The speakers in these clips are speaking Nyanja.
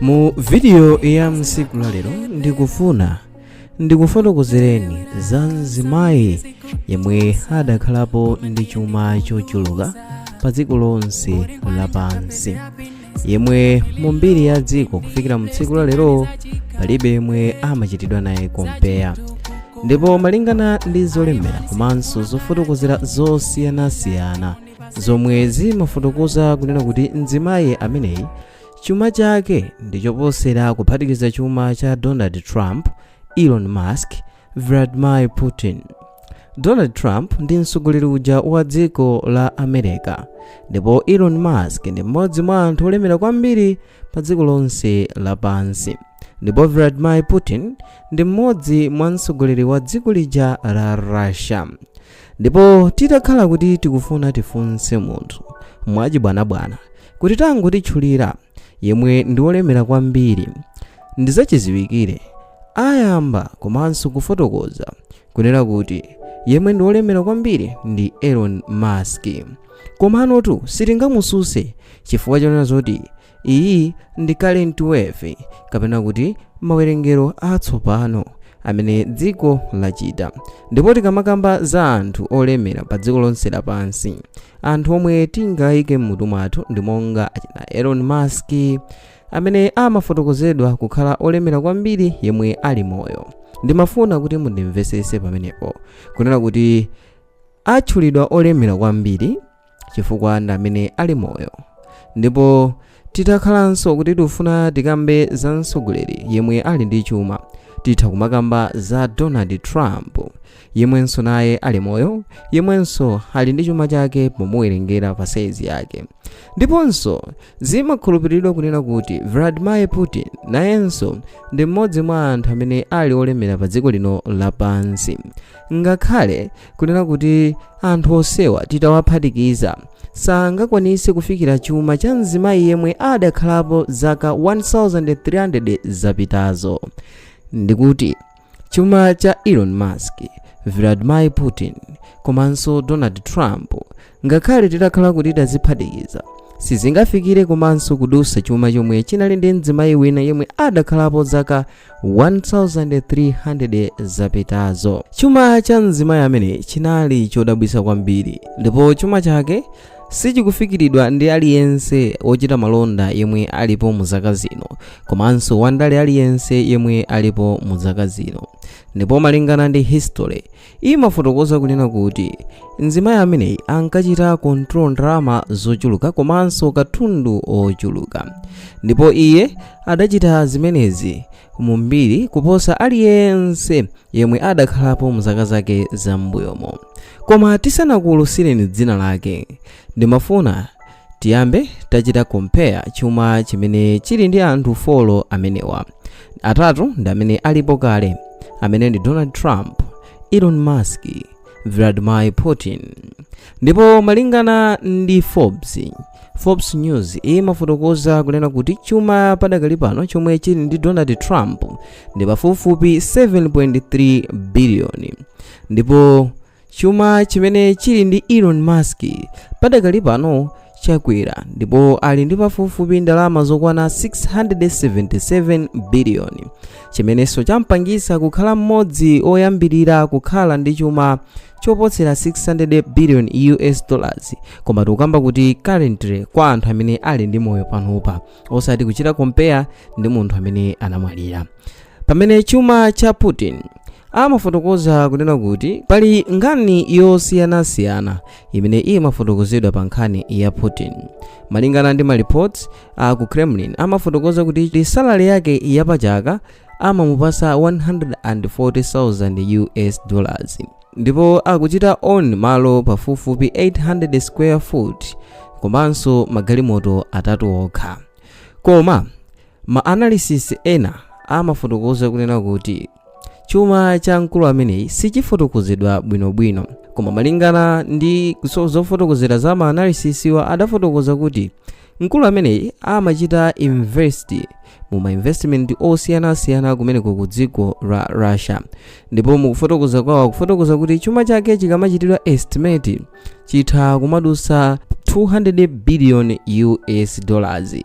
Mu video ya msiku la lero ndikufuna ndikufotokozereni za mzimayi yemwe adakhalapo ndi chuma chochuluka pa dziko lonse lapansi, yemwe mu mbiri ya dziko kufikira mu tsiku la lero palibe yemwe amachitidwa naye compare. Ndipo malingana ndi zolembera komanso zofotokozera zosiyanasiyana zomwe zimafotokoza kunena kuti mzimayi ameneyi chuma chake ndi choposera kuphatikiza chuma cha Donald Trump, Elon Musk, Vladimir Putin. Donald Trump ndi mtsogoleri uja wa dziko la America, ndipo Elon Musk ndi mmodzi mwa anthu olemera kwambiri pa dziko lonse lapansi, ndipo Vladimir Putin ndi mmodzi mwa mtsogoleri wa dziko lija la Russia. Ndipo titakhala kuti tikufuna tifunse munthu mwachibwanabwana kuti tangotitchulira yemwe ndi wolemera kwambiri, ndizachiziwikire ayamba komanso kufotokoza kunena kuti yemwe ndi wolemera kwambiri ndi Elon Musk. Komanotu sitingamususe chifukwa chonena zoti iyi ndi current wave, kapena kuti mawerengero atsopano amene dziko lachita. Ndipo tikamakamba za anthu olemera pa dziko lonse lapansi, anthu omwe tingayike mmutu mwathu ndi monga achina Elon Musk, amene amafotokozedwa kukhala olemera kwambiri yemwe ali moyo. Ndimafuna kuti mundimvesese pamenepo kunena kuti atchulidwa olemera kwambiri chifukwa ndi amene ali moyo. Ndipo titakhalanso kuti tikufuna tikambe za mtsogoleri yemwe ali ndi chuma, titha kumakamba za Donald Trump, yemwenso naye ali moyo, yemwenso ali ndi chuma chake pomuwerengera pa size yake. Ndiponso zimakhulupiridwa kunena kuti Vladimir Putin nayenso ndi mmodzi mwa anthu amene ali olemera pa dziko lino lapansi, ngakhale kunena kuti anthu onsewa titawaphatikiza sangakwanise kufikira chuma cha mzimayi yemwe adakhalapo zaka 1300 zapitazo. Ndikuti chuma cha Elon Musk, Vladimir Putin komanso Donald Trump, ngakhale titakhala kuti taziphatikiza, sizingafikire komanso kudusa chuma chomwe chinali ndi mzimayi wina yemwe adakhalapo zaka 1300 zapitazo. Chuma cha mzimayi amene chinali chodabwitsa kwambiri, ndipo chuma chake sichikufikiridwa ndi aliyense wochita malonda yemwe alipo mu zaka zino, komanso wandale aliyense yemwe alipo mu zaka zino. Ndipo malingana ndi history imafotokoza kunena kuti mzimayi ameneyi ankachita control ndalama zochuluka komanso katundu ochuluka, ndipo iye adachita zimenezi mu mbiri kuposa aliyense yemwe adakhalapo mu zaka zake zam'mbuyomo. Koma tisanakuwulusireni dzina lake, ndimafuna tiyambe tachita compare chuma chimene chili ndi anthu 4 amenewa. Atatu ndi amene alipo kale, amene ndi Donald Trump, Elon Musk, Vladimir Putin. Ndipo malingana ndi Forbes News imafotokoza kunena kuti chuma padakali pano chomwe chili ndi Donald Trump ndi pafupifupi 7.3 biliyoni, ndipo chuma chimene chili ndi Elon Musk padakali pano chakwera ndipo ali ndi pafupifupi ndalama zokwana 677 biliyoni, chimenenso champangisa kukhala mmodzi oyambirira kukhala ndi chuma choposera 600 billion US dollars. Koma tikukamba kuti currently, kwa anthu amene ali ndi moyo panopa, osati kuchita compare ndi munthu amene anamwalira. Pamene chuma cha Putin, amafotokoza kunena kuti pali nkhani yosiyanasiyana imene imafotokozedwa pa nkhani ya Putin. Malingana ndi malipoti a ku Kremlin, amafotokoza kuti salary yake yapachaka amamupasa 140,000 US dollars, ndipo akuchita own malo pafupifupi 800 square foot komanso magalimoto atatu okha. Koma ma analysis ena amafotokoza kunena kuti chuma cha mkulu ameneyi sichifotokozedwa bwinobwino. Koma malingana ndi zofotokozera za ma analysis wa, adafotokoza kuti mkulu ameneyi amachita invest mu ma investment osiyanasiyana kumeneko ku dziko la Russia. Ndipo mukufotokoza kwawo akufotokoza kuti chuma chake chikamachitidwa estimate chitha kumadusa 200 billion US dollars.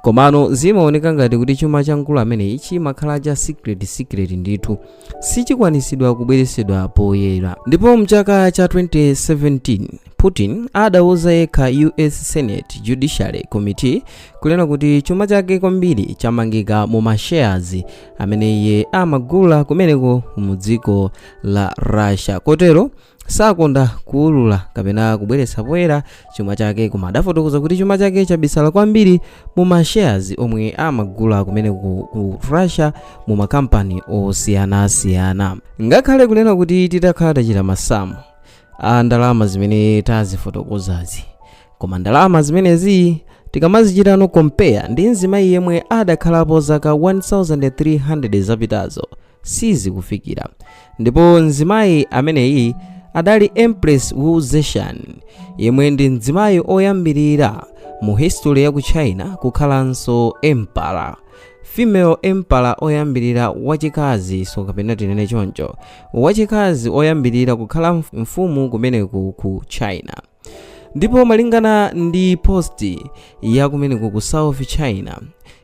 Komano zimaoneka ngati kuti chuma cha mkulu ameneyi chimakhala cha secret secret ndithu, sichikwanisidwa kubweresedwa poyera. Ndipo mchaka cha 2017 Putin adauza yekha US Senate Judiciary Committee kunena kuti chuma chake kwambiri chamangika mu mashares amene iye amagula kumeneko mu dziko la Russia, kotero sakonda kuulula kapena kubweretsa poyera chuma chake, koma adafotokoza kuti chuma chake chabisala kwambiri mu mashares omwe amagula kumeneko ku Russia mu makampani osiyanasiyana. Ngakhale kunena kuti titakhala tachita masamu a ndalama zimene tazifotokozazi, koma ndalama zimenezi tikamazichitano compare ndi mzimayi yemwe adakhalapo zaka 1300 zapitazo, sizikufikira. Ndipo mzimayi ameneyi adali Empress Wu Zetian, yemwe ndi mzimayi oyambirira mu history ya ku China kukhalanso emperor, female emperor oyambirira wachikazi, so kapena tinene choncho, wachikazi oyambirira kukhala mfumu kumeneku ku China. Ndipo malingana ndi post ya kumeneku ku South China,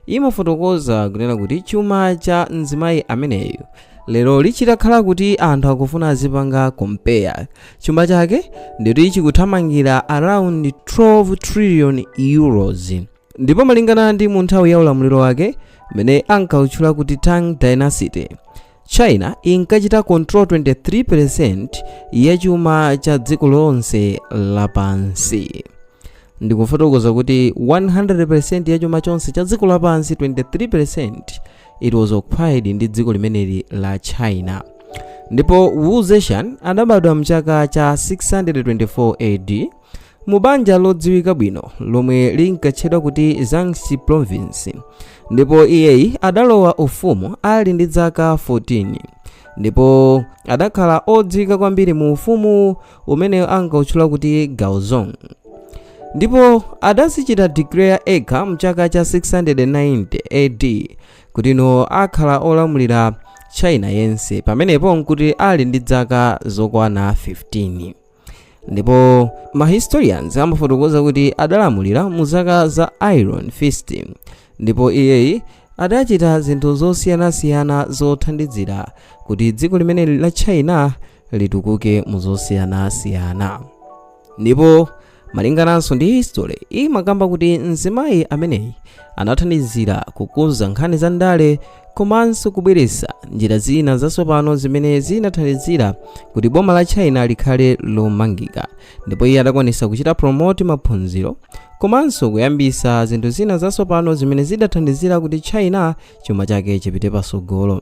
imafotokoza kunena kuti chuma cha mzimayi ameneyu lero lichitakhala kuti anthu akufuna azipanga compare chuma chake, ndikuti chikuthamangira around 12 trillion euros. Ndipo malingana ndi mu nthawi ya ulamuliro wake mmene ankawutchula kuti Tang Dynasty, China inkachita control 23% ya chuma cha dziko lonse lapansi. Ndikufotokoza kuti 100% ya chuma chonse cha dziko lapansi, 23% it was occupied ndi dziko limeneli la China. Ndipo Wu Zetian adabadwa mchaka cha 624 AD mu banja lodziwika bwino lomwe linkatchedwa kuti Zhangxi Province. Ndipo iyeyi adalowa ufumu ali ndi zaka 14, ndipo adakhala odziwika kwambiri mu ufumu umene ankawutchula kuti Gaozong. Ndipo adazichita declare ekha mchaka cha 690 AD kuti no akhala olamulira China yense, pamenepo nkuti ali ndi zaka zokwana 15. Ndipo mahistorians amafotokoza kuti adalamulira mu zaka za Iron Fist, ndipo iyeyi adachita zinthu zosiyanasiyana zothandizira kuti dziko limeneli la China litukuke mu zosiyanasiyana. Ndipo malingananso ndi history, imakamba kuti mzimayi ameneyi anathandizira kukuza nkhani za ndale komanso kubweretsa njira zina zatsopano zimene zinathandizira kuti boma la China likhale lomangika. Ndipo iye adakwanisa kuchita promote maphunziro komanso kuyambisa zinthu zina zatsopano zimene zidathandizira kuti China chuma chake chipite pasogolo.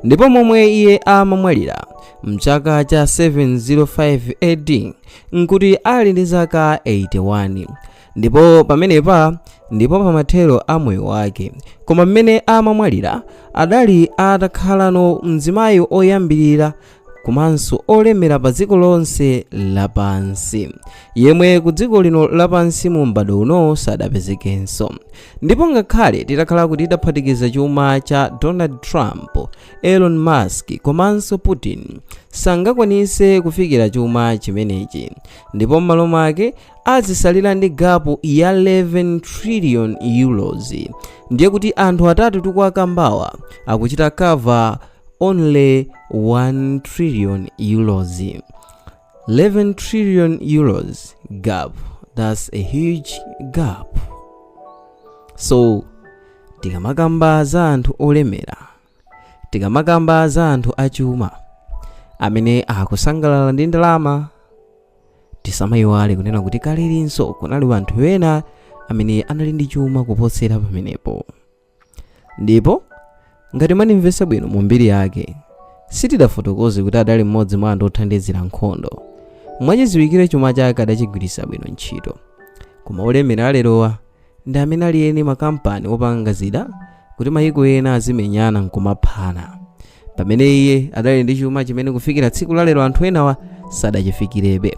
Ndipo momwe iye amamwalira mchaka cha 705 AD nkuti ali ndi zaka 81, ndipo pamenepa ndipo pamathero a moyo wake. Koma mmene amamwalira adali atakhalano mzimayi oyambirira komanso olemera pa dziko lonse lapansi, yemwe ku dziko lino lapansi mu m'bado uno sadapezekenso. Ndipo ngakhale titakhala kuti tidaphatikiza chuma cha Donald Trump, Elon Musk komanso Putin, sangakwanise kufikira chuma chimenechi, ndipo m'malo mwake azisalira ndi gap ya 11 trillion euros. Ndiye kuti anthu atatu tikuwakambawa akuchita cover only 1 trillion euros. 11 trillion euros gap, that's a huge gap. So tikamakamba za anthu olemera, tikamakamba za anthu achuma amene akusangalala ndi ndalama, tisamayiwale kunena kuti kalelinso kunali anthu ena amene anali ndi chuma kuposera pamenepo. Ndipo ngati mwandimvetsa bwino, mu mbiri yake sitidafotokoze kuti adali mmodzi mwa anthu othandizira nkhondo. Mwachidziwikire chuma chake adachigwiritsa bwino ntchito. Koma olemera alerowa ndi amene ali eni makampani opanga zida kuti mayiko ena azimenyana nkumaphana, pamene iye adali ndi chuma chimene kufikira tsiku lalero anthu enawa sadachifikirebe.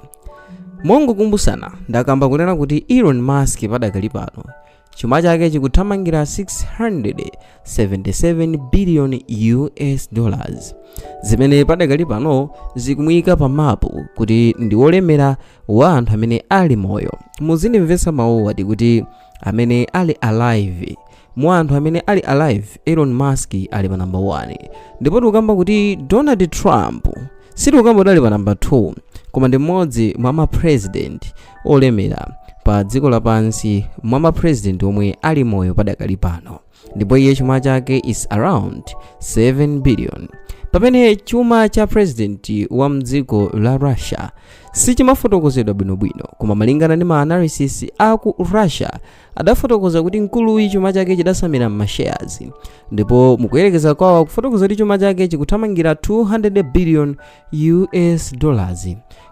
Mongokumbusana, ndakamba kunena kuti Elon Musk padakali pano Chuma chake chikuthamangira 677 billion US dollars, zimene padakali pano zikumuyika pa mapu kuti ndi wolemera wa anthu amene ali moyo. Muzindimvetsa mawuwa, tikuti amene ali alive. Mwa anthu amene ali alive, Elon Musk ali pa namba 1, ndipo tikukamba kuti Donald Trump sitikukamba kuti ali pa namba 2, koma ndi mmodzi mwa ma president olemera pa dziko lapansi, mwa ma president omwe ali moyo padakali pano, ndipo iye chuma chake is around 7 billion, pamene chuma cha president wa mdziko la Russia sichimafotokozedwa bwinobwino, koma malingana ndi ma analysis aku Russia adafotokoza kuti mkuluyi chuma chake chidasamira m'ma shares, ndipo mukuyerekeza kwawo kufotokoza kuti chuma chake chikuthamangira 200 billion US dollars.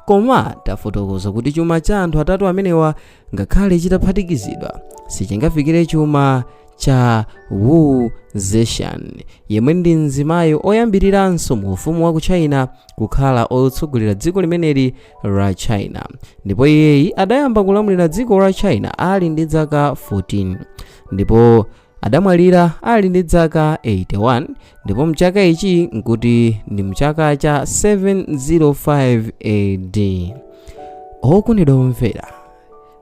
Koma tafotokoza kuti chuma cha anthu atatu amenewa, ngakhale chitaphatikizidwa, sichingafikire chuma cha Wu Zetian, yemwe ndi mzimayi oyambiriranso mu ufumu wa ku China kukhala otsogolera dziko limeneli la China, ndipo iyeyi adayamba kulamulira dziko la China ali ndi zaka 14 ndipo adamwalira ali ndi zaka 81, ndipo mchaka ichi nkuti ndi mchaka cha 705 AD. Okondedwa omvera,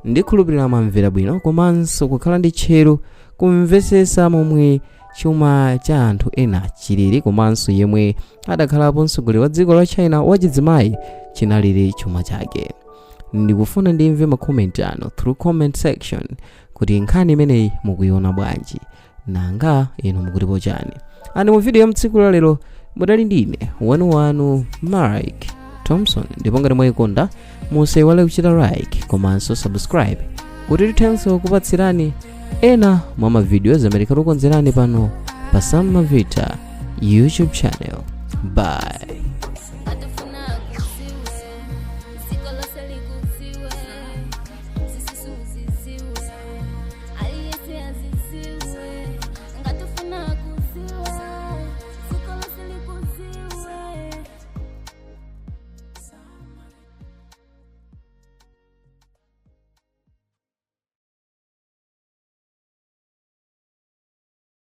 ndikhulupirira mwamvera bwino komanso kukhala ndi tcheru kumvetsetsa momwe chuma cha anthu ena chilili, komanso yemwe adakhalapo mtsogoleri wa dziko la China wachidzimayi chinalili chuma chake. Ndikufuna ndimve ma comment anu through comment section kuti nkhani imeneyi mukuiona bwanji, nanga inu mukutipo chani? Ani mu video ya mtsiku la lero mudali ndine wanuwanu Mike Thompson, ndipo ngati mwayikonda musaiwale kuchita like komanso subscribe kuti tithenso kupatsirani ena mwa ma videos amene tikukonzerani pano pa Sam Mavita YouTube channel. Bye.